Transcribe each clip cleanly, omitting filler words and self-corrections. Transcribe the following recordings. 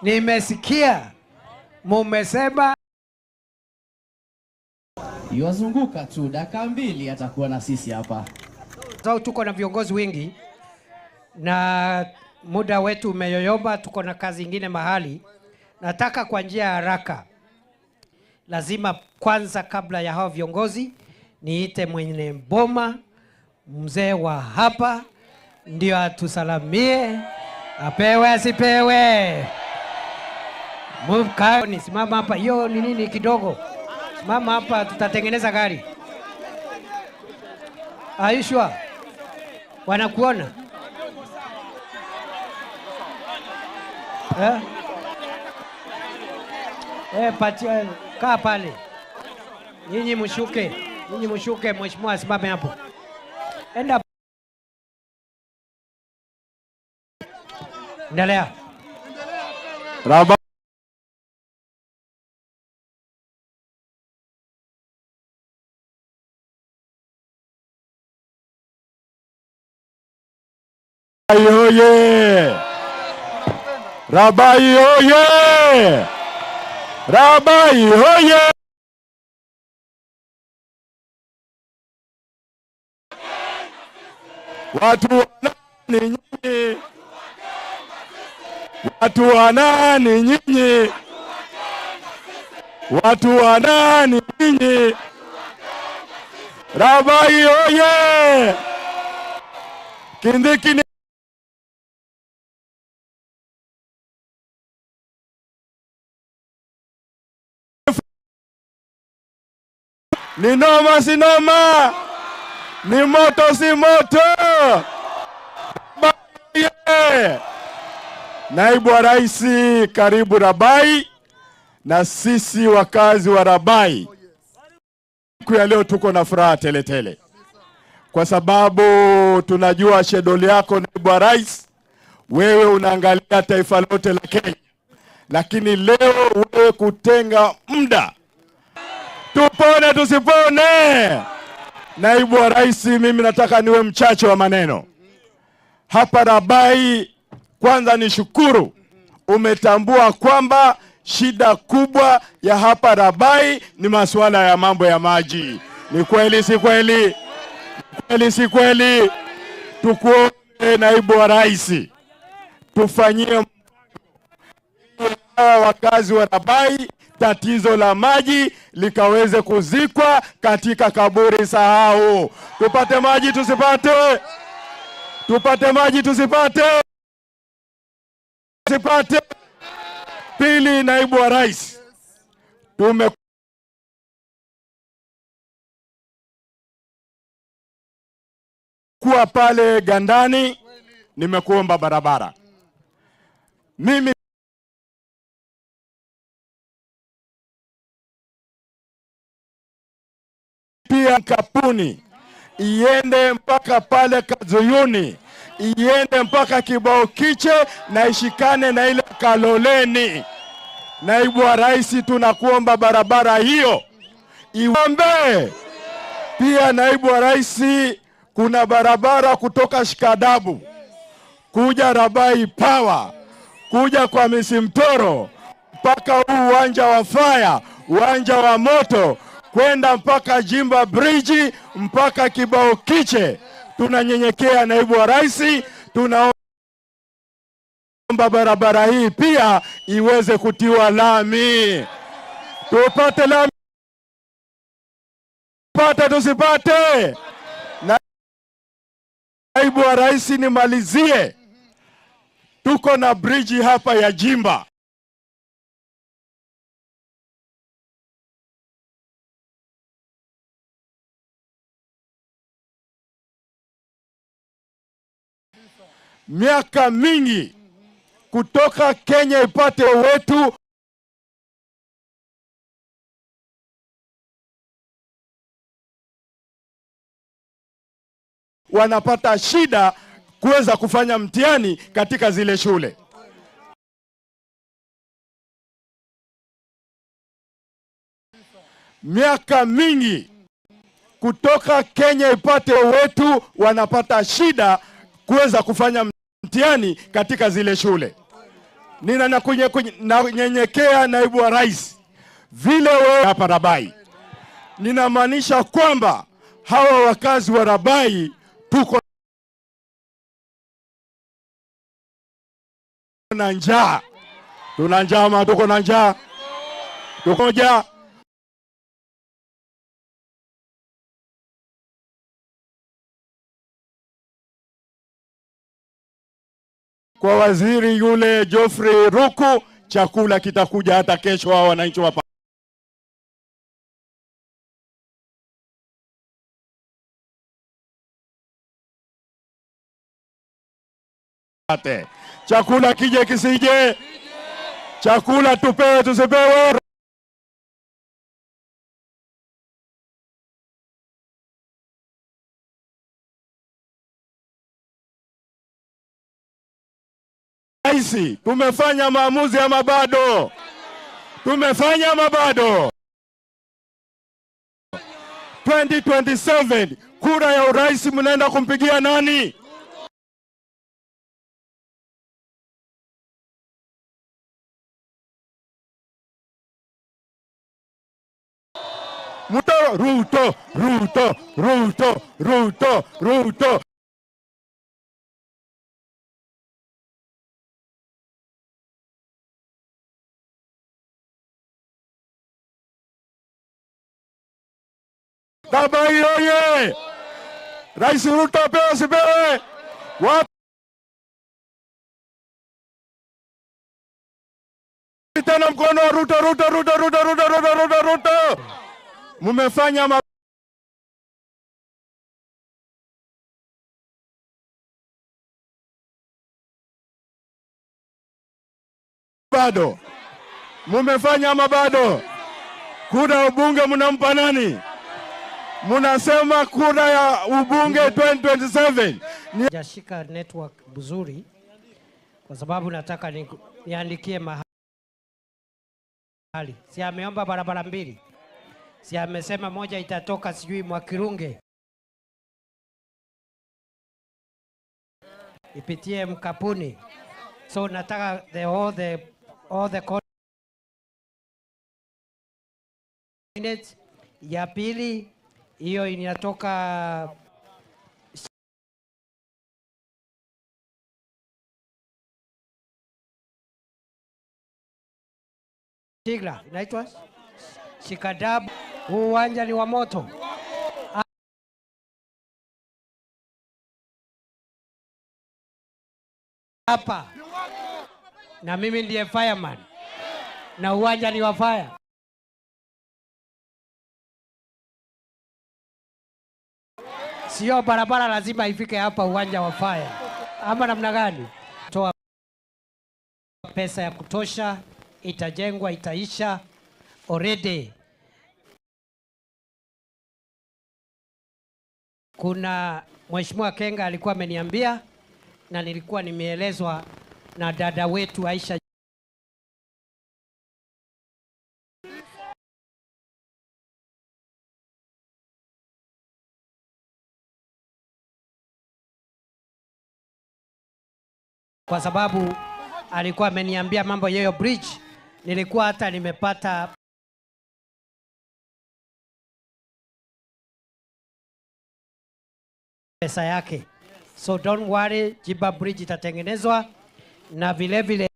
Nimesikia mumesema Yuwazunguka tu dakika mbili atakuwa na sisi hapa. So, tuko na viongozi wengi na muda wetu umeyoyoma, tuko na kazi ingine mahali. Nataka kwa njia ya haraka, lazima kwanza, kabla ya hao viongozi, niite mwenye boma, mzee wa hapa, ndio atusalamie, apewe asipewe. Simama hapa, hiyo ni nini kidogo? Simama hapa, tutatengeneza gari. Aishwa, wanakuona eh? Patia, kaa pale. Nyinyi mshuke, nyinyi mshuke, mheshimiwa asimame hapo. Enda. Endelea. Rabai oye! Rabai oye! Rabai oye! Watu wa nani nyinyi? Watu wa nani nyinyi? Watu wa nani nyinyi? Rabai oye! Kindiki ni ni noma si noma, ni moto si moto. Rabai. Naibu wa Rais, karibu Rabai, na sisi wakazi wa Rabai siku ya leo tuko na furaha tele tele, kwa sababu tunajua shedoli yako naibu wa rais, wewe unaangalia taifa lote la Kenya, lakini leo wewe kutenga muda, tupone tusipone. Naibu wa rais, mimi nataka niwe mchache wa maneno hapa Rabai. Kwanza nishukuru umetambua kwamba shida kubwa ya hapa Rabai ni masuala ya mambo ya maji. Ni kweli si kweli? Kweli si kweli? Tukuombe naibu wa rais, tufanyie hawa wakazi wa Rabai tatizo la maji likaweze kuzikwa katika kaburi sahau. Tupate maji tusipate? Tupate maji tusipate? Tusipate. Pili, naibu wa rais, tumekuwa pale Gandani, nimekuomba barabara. Mimi pia kampuni iende mpaka pale Kazuyuni, iende mpaka Kibao Kiche na ishikane na ile Kaloleni. Naibu wa rais, tunakuomba barabara hiyo iombe. Pia naibu wa rais, kuna barabara kutoka Shikadabu kuja Rabai Power kuja kwa Misimtoro mpaka huu uwanja wa fire, uwanja wa moto, kwenda mpaka Jimba Bridge mpaka Kibao Kiche. Tunanyenyekea naibu wa rais, tunaomba barabara hii pia iweze kutiwa lami, tupate lami, pate tusipate. Naibu wa rais, nimalizie, tuko na bridge hapa ya Jimba. Miaka mingi kutoka Kenya ipate wetu wanapata shida kuweza kufanya mtihani katika zile shule. Miaka mingi kutoka Kenya ipate wetu wanapata shida kuweza kufanya mtihani katika zile shule. Nina nanyenyekea naibu wa rais, vile wewe hapa Rabai, ninamaanisha kwamba hawa wakazi wa Rabai tuko na njaa. Tuna njaa ama tuko na njaa? Tuko njaa. Kwa waziri yule Geoffrey Ruku, chakula kitakuja hata kesho, hao wananchi wapate. Chakula kije kisije, chakula tupewe tusipewe. Raisi, tumefanya maamuzi ama bado? Tumefanya ama bado? 2027 kura ya urais mnaenda kumpigia nani? Ruto, Ruto, Ruto, Ruto, Ruto, Ruto. Rabai oye! Rais Ruto apewe asipewe? Wapi tena mkono wa Ruto, Ruto, Ruto, Ruto, Ruto, Ruto, Ruto, Ruto. Mumefanya bado? Mumefanya ama bado? Kura ubunge mnampa nani? Munasema kura ya ubunge 2027 ni Jashika network mzuri kwa sababu nataka niandikie mahali. Si ameomba barabara mbili, si amesema moja itatoka sijui Mwakirunge ipitie Mkapuni. So nataka the all the all the coordinates. Ya pili hiyo inatoka Shigla, inaitwa Shikadabu. Huu uwanja ni wa moto. Hapa na mimi ndiye fireman na uwanja ni wa fire. Sio barabara lazima ifike hapa uwanja wa fire, ama namna gani? Toa pesa ya kutosha, itajengwa, itaisha. Already kuna Mheshimiwa Kenga alikuwa ameniambia na nilikuwa nimeelezwa na dada wetu Aisha kwa sababu alikuwa ameniambia mambo yeyo bridge. Nilikuwa hata nimepata pesa yake. So don't worry, Jiba Bridge itatengenezwa na vile vile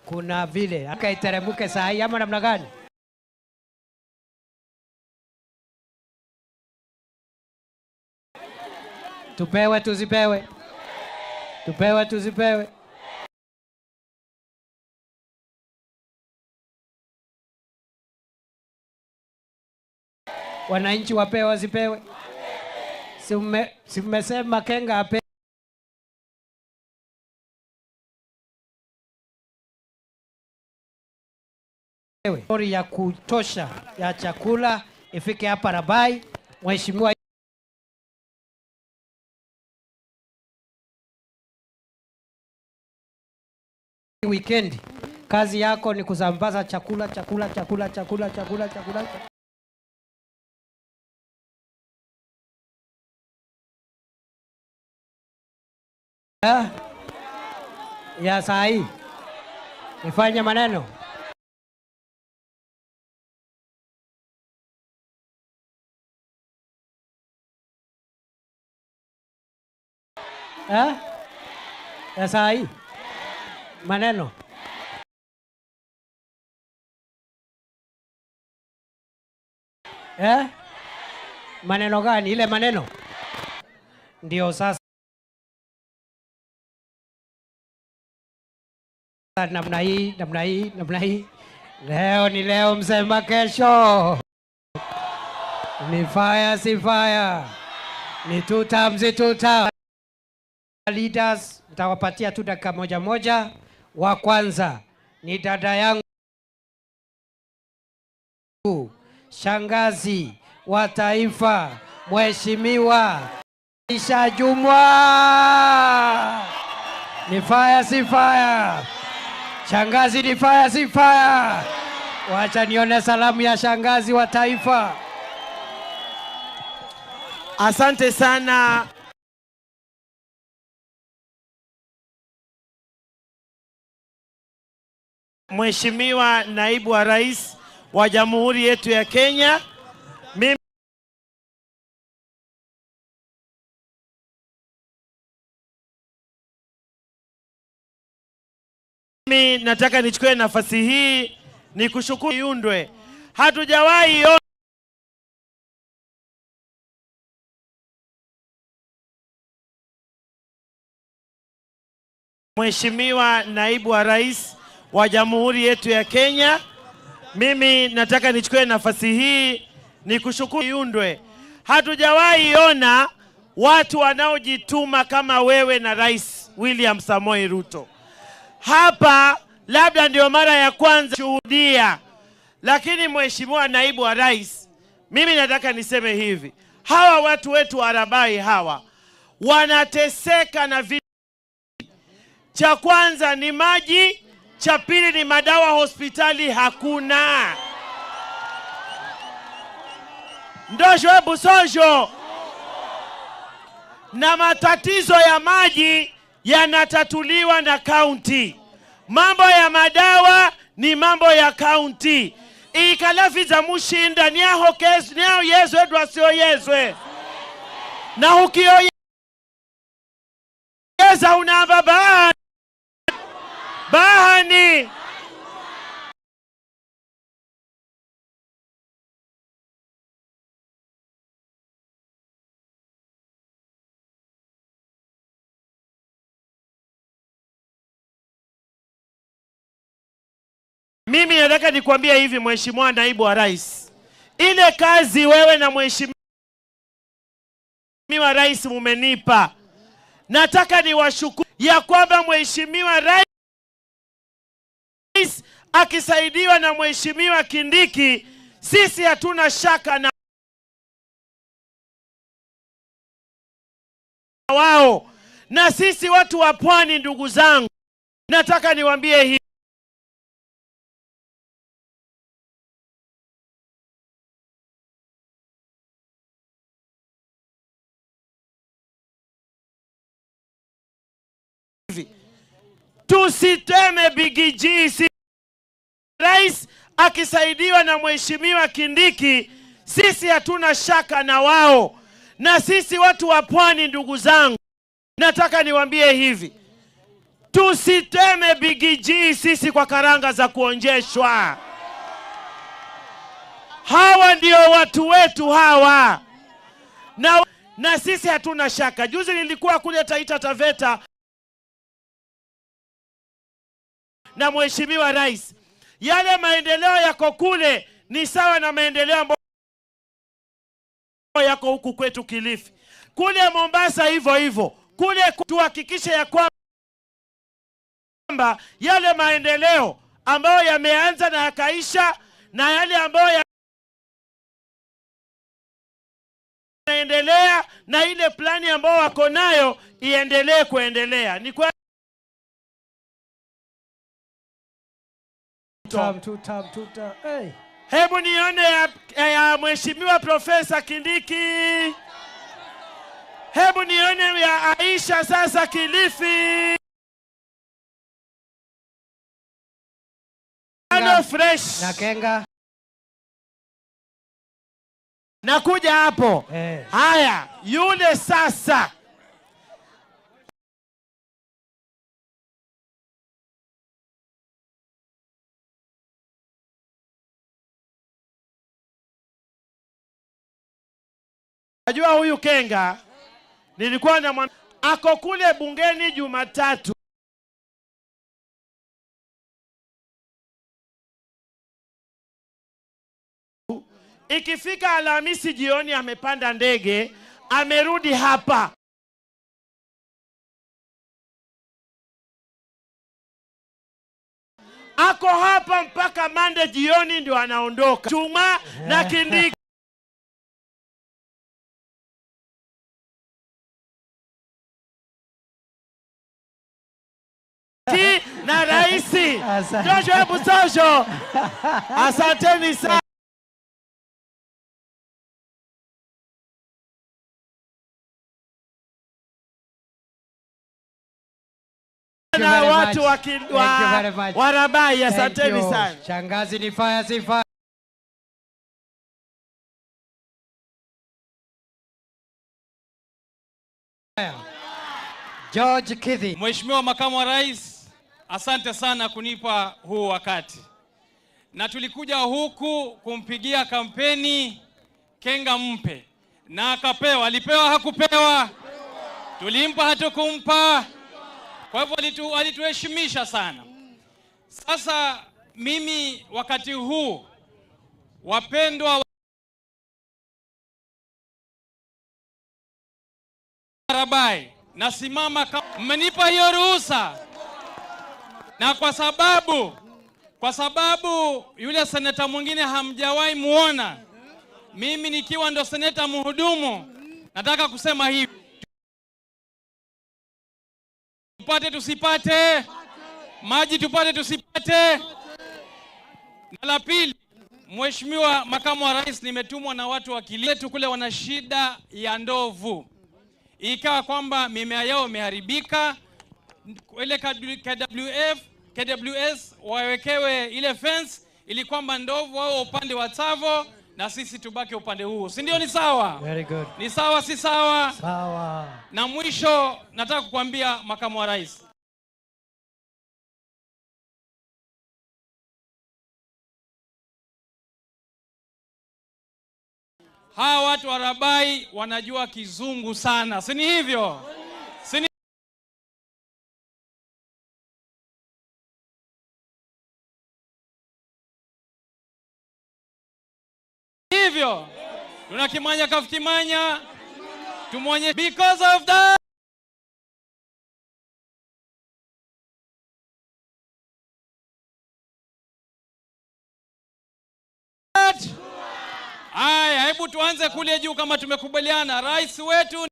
kuna vile ikaiteremuke saa hii ama namna gani? Tupewe tusipewe? Tupewe tusipewe? Wananchi wapewe wasipewe? Si mmesema Kenga apewe? Lori ya kutosha ya chakula ifike hapa Rabai. Mheshimiwa weekend kazi yako ni kusambaza chakula, chakula, chakula, chakula, chakula, chakula. Ya saa hii nifanye maneno. Eh? Ya saa hii maneno. Eh? Maneno gani? Ile maneno ndio sasa namna hii, namna hii, namna hii. Leo ni leo, msema kesho ni fire, si fire, ni two terms, si two terms. Leaders nitawapatia tu dakika moja moja. Wa kwanza ni dada yangu shangazi wa taifa, Mheshimiwa Aisha Jumwa. Ni fire, si fire? Shangazi ni fire, si fire? Wacha nione salamu ya shangazi wa taifa. Asante sana Mheshimiwa Naibu wa Rais wa Jamhuri yetu ya Kenya. Mimi nataka nichukue nafasi hii nikushukuru Yundwe. Hatujawahi Mheshimiwa Naibu wa Rais wa Jamhuri yetu ya Kenya, mimi nataka nichukue nafasi hii nikushukuru Yundwe. Hatujawahi ona watu wanaojituma kama wewe na Rais William Samoei Ruto. Hapa labda ndio mara ya kwanza shuhudia. Lakini Mheshimiwa Naibu wa Rais, mimi nataka niseme hivi, hawa watu wetu wa Rabai hawa wanateseka na vitu. Cha kwanza ni maji, cha pili ni madawa hospitali hakuna. Ndosho hebu sojo. Na matatizo ya maji yanatatuliwa na kaunti. Mambo ya madawa ni mambo ya kaunti. Ikalafi za mushinda niaho kesu niaho yezwe dwasio yezwe. Na ukioyeza unamba bahani. Mimi nataka nikwambie hivi Mheshimiwa Naibu wa Rais, ile kazi wewe na Mheshimiwa Rais mumenipa, nataka niwashukuru ya kwamba Mheshimiwa Rais akisaidiwa na Mheshimiwa Kindiki, sisi hatuna shaka na wao. Na sisi watu wa Pwani, ndugu zangu, nataka niwaambie hivi, tusiteme bigiji. Si Rais akisaidiwa na Mheshimiwa Kindiki, sisi hatuna shaka na wao. Na sisi watu wa Pwani, ndugu zangu, nataka niwaambie hivi, tusiteme bigiji sisi kwa karanga za kuonjeshwa. Hawa ndio watu wetu hawa. Na sisi hatuna shaka. Juzi nilikuwa kule Taita Taveta na Mheshimiwa Rais. Yale maendeleo yako kule ni sawa na maendeleo ambayo yako huku kwetu Kilifi. Kule Mombasa hivyo hivyo. Kule tuhakikishe ya kwamba yale maendeleo ambayo yameanza na yakaisha na yale ambayo yanaendelea na ile plani ambayo wako nayo iendelee kuendelea. Ni kwa Tam, two, hey. Hebu nione ya Mheshimiwa Profesa Kindiki. Hebu nione ya Aisha sasa Kilifi. Ako fresh. Na Kenga. Nakuja hapo. Haya, yule sasa najua huyu Kenga nilikuwa na ako kule bungeni Jumatatu. Ikifika Alhamisi jioni amepanda ndege, amerudi hapa. Ako hapa mpaka Monday jioni ndio anaondoka. Chuma na Kindiki. Na raisi Joshua Busosho. Asanteni sana. Na watu wa Rabai, asanteni sana. Shangazi ni fire, si fire. George Kithi. Mheshimiwa Makamu wa Rais, asante sana kunipa huu wakati. Na tulikuja huku kumpigia kampeni Kenga mpe. Na akapewa, alipewa hakupewa? Tulimpa hatukumpa? Kwa hivyo alituheshimisha sana. Sasa mimi wakati huu, wapendwa Rabai, nasimama mmenipa hiyo ruhusa. Na kwa sababu yule seneta mwingine hamjawahi muona, mimi nikiwa ndo seneta mhudumu, nataka kusema hivi: tupate tusipate maji, tupate tusipate. Na la pili, Mheshimiwa Makamu wa Rais, nimetumwa na watu wa Kilifi kule, wana shida ya ndovu, ikawa kwamba mimea yao imeharibika. Ile KWS wawekewe ile fence ili kwamba ndovu wao upande wa Tsavo na sisi tubaki upande huu, si ndio? Ni sawa? Very good. Ni sawa, si sawa? Sawa. Na mwisho nataka kukuambia Makamu wa Rais, hawa watu wa Rabai wanajua Kizungu sana, si ni hivyo? Si ni hivyo? Tunakimanya kafukimanya, tumwonye because of that. Aya, hebu tuanze kule juu kama tumekubaliana. Rais wetu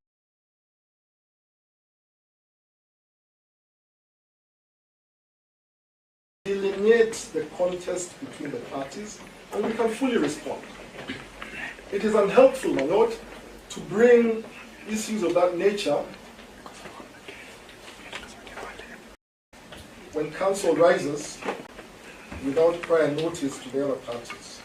delineate the contest between the parties, and we can fully respond. It is unhelpful, my lord, to bring issues of that nature when counsel rises without prior notice to the other parties.